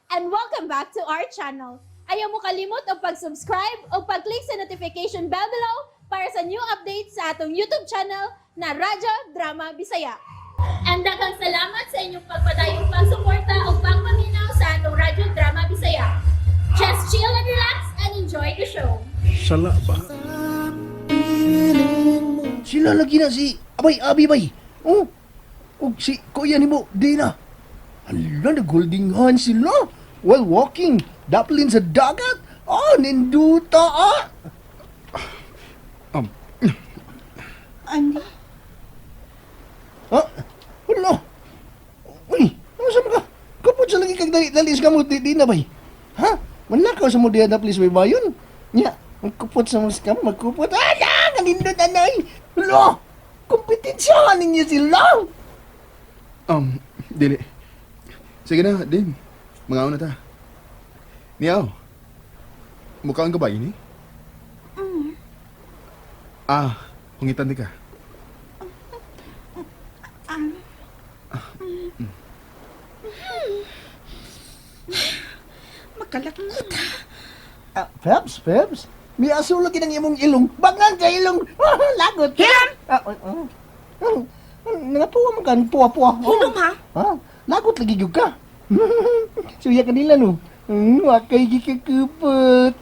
And welcome back to our channel. Ayaw mo kalimot og pag-subscribe o pag-click sa notification bell below para sa new updates sa atong YouTube channel na Radyo Drama Bisaya. And daghang salamat sa inyong pagpadayong pagsuporta o pagpaminaw sa atong Radyo Drama Bisaya. Just chill and relax and enjoy the show. Sala ba? Sila lagi na si Abay Abi bay. Oh. Og si kuya nimo Dina. Hala, nag-holding hands sila while walking. Daplin sa dagat. Oh, ninduta ah. Andy? Ha? Hala. Uy, ano sa mga? Kapod sa lagi kag dali dali sa kamot di Dina bay. Ha? Manlakaw sa mo diha daplin sa baybayon. Nya, magkupot sa mga kamo, magkupot. Ala, kanindot anay. Hala. Kompetensyahan ninyo sila. Dili. Sige na, Dim. Mga na ta. Niyaw. Mukhaan ka ba ini? Ah, hungitan di ka. Makalakot. Ah, Pebs, Pebs. May aso lagi ng imong ilong. Bangan ka ilong. Lagot. Hiram! Ah, oh, oh. Nangapuwa man ka. Puwa-puwa. Oh. Hilom ha? Ha? Lagot lagi gyud ka. Suya kanila no. Wakay gikakupot.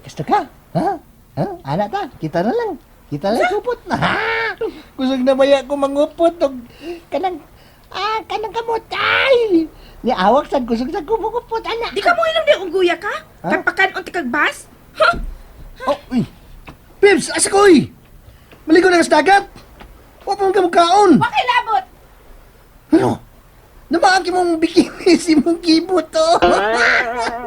Gusto ka? Ha? Ha? Ana ta, kita na lang. Kita lang kupot. Ha? Kusog na baya ko mangupot og kanang kanang kamot ay. Ni awak sad kusog sa kumukupot ana. Di ka mo ilong di kung guya ka? Ha? Tagpakan unti kag bas? Ha? Oh, uy. Pips, asa ko uy? Maligo na ka sa dagat. Wa pa man ka mukaon. Wakay labot! Ano? Namaagi mong bikini si mong kibot oh.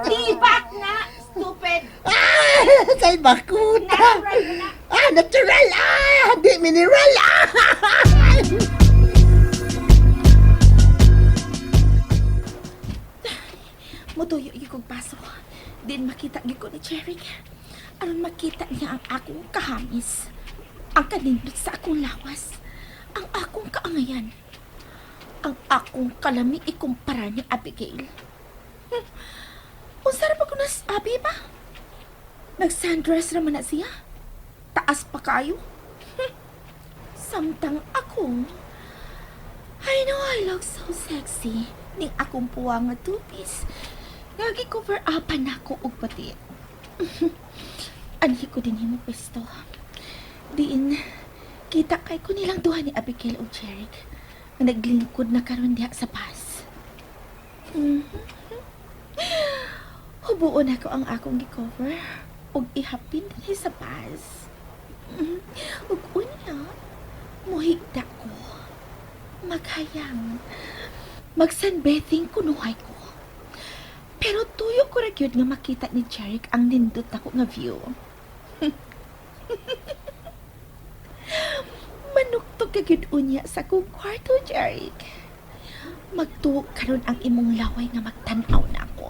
Tibak na! Stupid! Ah, sa bakuta. Natural na! Ah, natural. Ah, di mineral. Ah. Mutuyo gyud kog paso. Din makita gyud ko ni Jeric. Aron makita niya ang akong kahamis. Ang kanindot sa akong lawas. Ang akong kaangayan. Ang akong kalami ikumpara ni Abigail. Unsa ra pa ko nas Abi ba? Nag-sundress raman na siya. Taas pa kayo. Samtang ako, I know I look so sexy. Ning akong puwa nga two-piece. Nga gi-cover upan nako og pati. Anhi ko din himo pwesto. Diin, kita kay ko nilang duha ni Abigail ug Jeric nga naglingkod na karon diha sa bus. Hubuon ako ang akong gi-cover ug ihapin dinhi sa bus. Ug unya, muhigda ko. Maghayang. Mag-sunbathing kunuhay ko. Pero tuyo ko ra gyud nga makita ni Jeric ang nindot nako nga view. Manuktog ka gyud unya sa akong kwarto, Jeric. Magtuo karon ang imong laway nga magtan-aw na ako.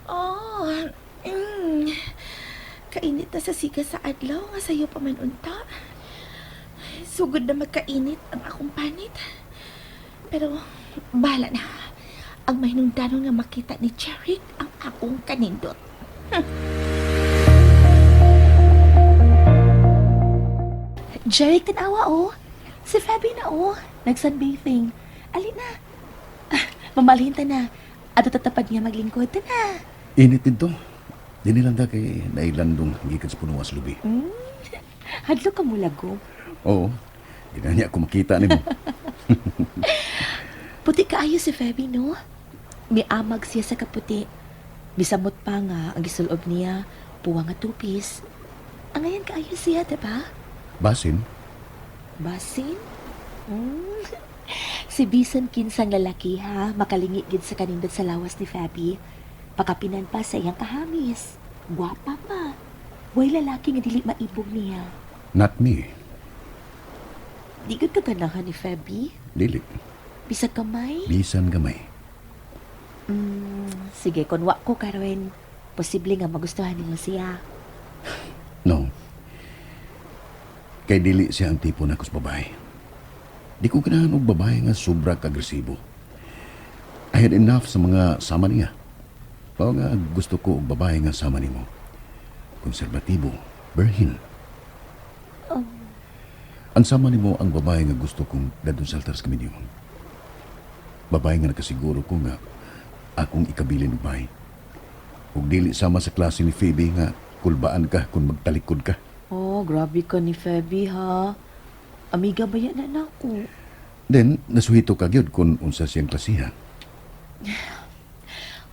Oh. Kainit na sa siga sa adlaw nga sayo pa man unta. Sugod na magkainit ang akong panit. Pero bahala na. Ang mahinungdanon nga makita ni Jeric ang akong kanindot. Jeric, tanawa oh. Si Fabi na oh. Nag-sunbathing. Ali na. Ah, mamalhin ta na. Ato tatapad niya maglingkod ta na. Init dito. Dini lang ta kay nailandong gikan sa punuan sa lubi. Hadlo ka mo lago. Oo. Di na niya ako makita nimo. Puti kaayo si Feby, no? Miamag siya sa kaputi. Misamot pa nga ang gisulob niya, puwa nga two-piece. Angayan kaayo siya, diba? Basin, Basin? Si bisan kinsang lalaki ha, makalingi gid sa kanindot sa lawas ni Fabi. Pakapinan pa sa iyang kahamis. Gwapa pa. Way lalaki nga dili maibog niya. Not me. Di gud ka ganahan ni Fabi. Dili. Bisag kamay. Bisan gamay. Sige, kun wa ko karon, posible nga magustuhan nimo siya. No. Kay dili siya ang tipo nako sa babae. Di ko ganahan og babae nga sobra ka-agresibo. I had enough sa mga sama niya. Mao nga gusto ko og babae nga sama nimo. Konserbatibo, birhen. Ang sama nimo ang babae nga gusto kong dadun sa altar sa kaminyoon. Babae nga nakasiguro ko nga akong ikabilin og bahay. Ug dili sama sa klase ni Phoebe nga kulbaan ka kung magtalikod ka. Oh, grabe ka ni Feby ha. Amiga ba yan na nako? Then, nasuhito ka gyud kung unsa siyang klasiha.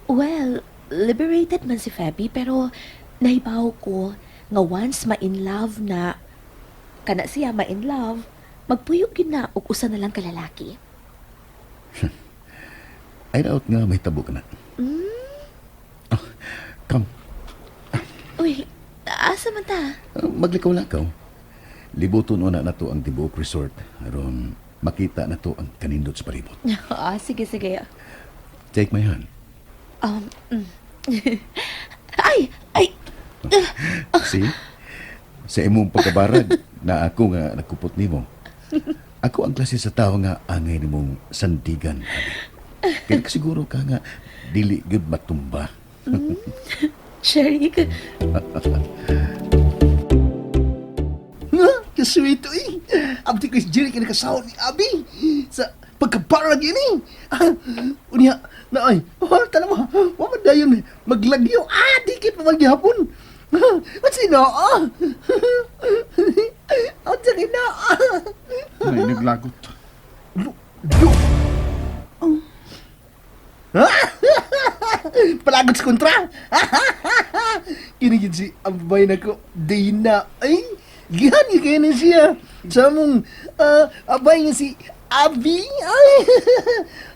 Well, liberated man si Feby pero nahibaw ko nga once ma-in love na kana siya ma-in love, magpuyo gyud na og usa na lang ka lalaki. I doubt nga may tabo ka na. Ah, come, Uy, asa man ta? Ah, maglikaw-lakaw. Libuton una na to ang tibuok resort aron makita na to ang kanindot sa palibot. Ah, sige, sige. Take my hand. Ay, ay, See? Sa imong pagkabarag na ako nga nagkupot nimo. Ako ang klase sa tao nga angay nimong sandigan. Abi. Kaya siguro ka nga dili gyud matumba. Cherry. Ha? Kasweet eh. Abdi ko si Jerry kaya nakasahod ni Abi. Sa pagkabarag yun eh. Ah, unya, na ay, oh, tanong mo, wa man dayon eh. Maglagyo, ah, dikit pa maghapon. What's ino? Ah, What's ino? Ah. May naglagot. Lu, lu. Palagot sa kontra. Kini gid si abay na ko, Dina. Ay, gihan gyud kayo na siya. Sa among abay nga si Abi. Ay,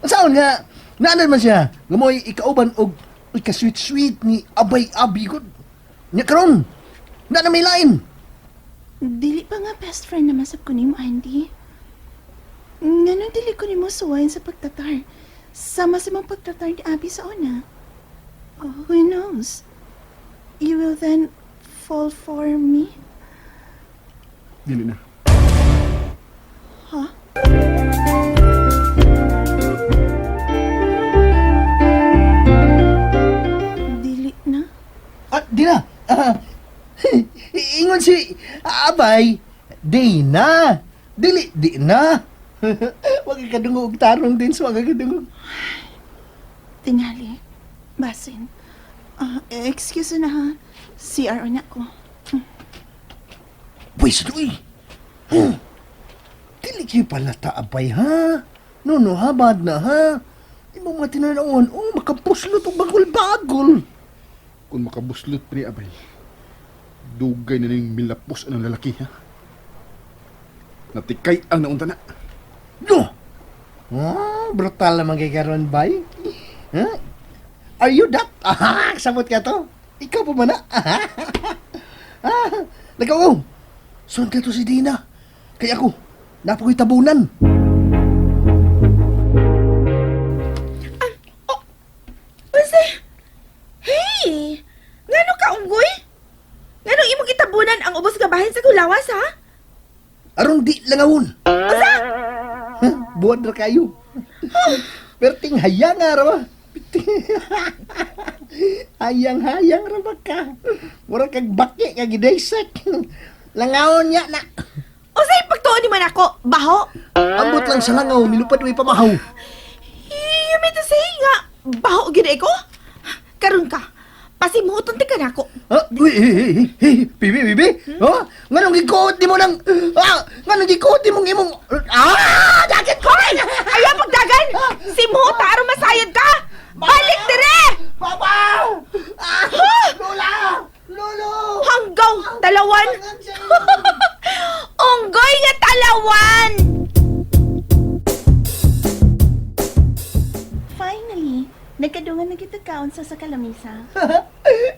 saan nga? Naanan man siya. Nga mo'y ikauban og ika-sweet-sweet ni Abay Abi ko. Nya karon. Na na may lain. Dili pa nga best friend naman sab ko nimo, Andy. Nganong dili ko nimo suwayin sa pagtatar? Sama sa mong pagtatar ni Abby sa una. Oh, who knows? You will then fall for me? Dili na. Ha? Dili na? Ah, di na. Ah, ingon si Abay, di na. Dili, di na. Wag ka kadungog tarong din, so wag ka kadungog. Tingali. Basin. Ah, excuse na ha. CR na ko. Pwes, Luy. Huh. Dili kayo pala ta, Abay, ha? No, no, ha? Bad na, ha? Imo mga tinanawan, oh, makapuslot og bagol-bagol. Kung makabuslot pa ni Abay, dugay na ning milapos ang lalaki, ha? Natikay ang naunta na. No! Oh, brutal naman kay karon, bay. Huh? Are you that? Aha, sabot ka to. Ikaw pa man na. Aha. Ah, lagaw ko. Sun ka to si Dina. Kaya ako, napakoy tabunan. Unsa? Hey! Ngano ka unggoy? Ngano imong gitabunan ang ubos nga bahin sa kulawas ha? Aron di langawon. Unsa? Huh? Buwan ra kayo. Perting hayang nga ra ba? Hayang-hayang ra ba ka? Mura kag baki ka gidaysek. Langawon niya na. Unsa ipagtuon ni man ako? Baho? Ambot lang sa langaw, nilupad way pamahaw. You mean to say nga baho gid ko? Karon ka. Pasimuton ti kanako. Ah, uy, hey, hey, hey, hey, bibi, bibi. Oh, nganong gikuot nimo ng ah, nganong gikuot nimo imong ah, jacket ko. Hoy! Ayaw pagdagan! Simuta aron masayod ka! Balik dire! Papa! Ah, Lola! Lolo! Hanggaw talawan! Unggoy nga talawan! Finally, nagkadungan na kita kaon sa sa kalamisa.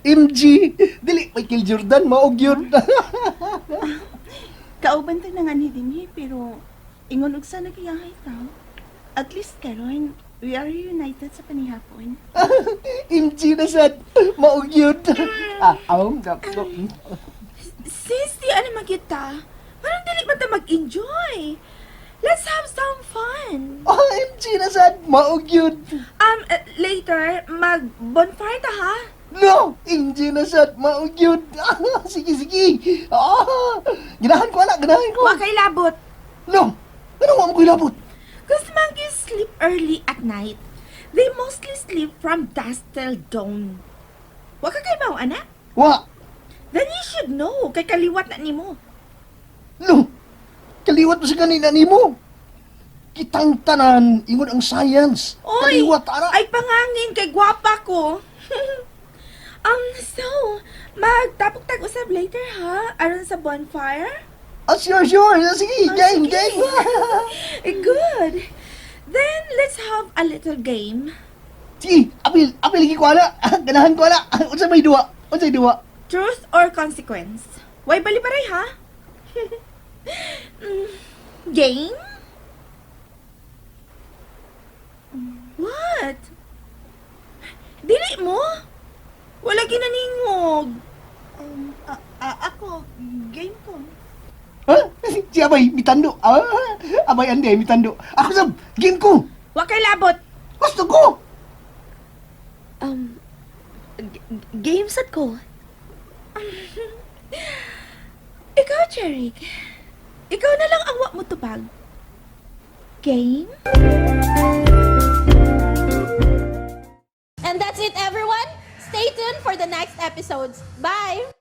MG, dili Michael Jordan maog yun. Kauban ta na nga ni dinhi pero ingon og sa nagiyahay ta. At least karon, we are reunited sa panihapon. MG na sad, maog yun. Ah, awm Sis, di ano magita. Parang dili man ta mag-enjoy. Let's have some fun. man. OMG na sad, mao gyud. Later, mag-bonfire ta ha? No, MG na sad, mao gyud. Sige, sige. Ah, ganahan ko ana, ganahan ko. Wa kay labot. No, ano wa mo ko ilabot? 'Cause monkeys sleep early at night. They mostly sleep from dusk till dawn. Wa ka kay ana? Wa. Then you should know, kay kaliwat na nimo. No, kaliwat mo sa kanina nimo. Kitang tanan, ingon ang science. Oy, Kaliwat ara. ay pangangin kay gwapa ko. So, magtapok tag usab later ha, aron sa bonfire. Ah, sure, sure. Sige, Ah, game, sige. game. Good. Then let's have a little game. Sige, apil, apil lagi ko ana. Ganahan ko ana. Unsa may duwa? Unsay duwa? Truth or consequence? Way bali paray ha? Game? What? Dili mo? Wala ginaningog. Ako, game ko. Ha? Si Abay, mitando. Ah, Abay, ande, mitando. Ako sab, game ko. Wa kay labot. Gusto ko. Game sad ko. Ikaw, Cherik. Ikaw na lang ang wa mo tubag. Game? And that's it, everyone. Stay tuned for the next episodes. Bye!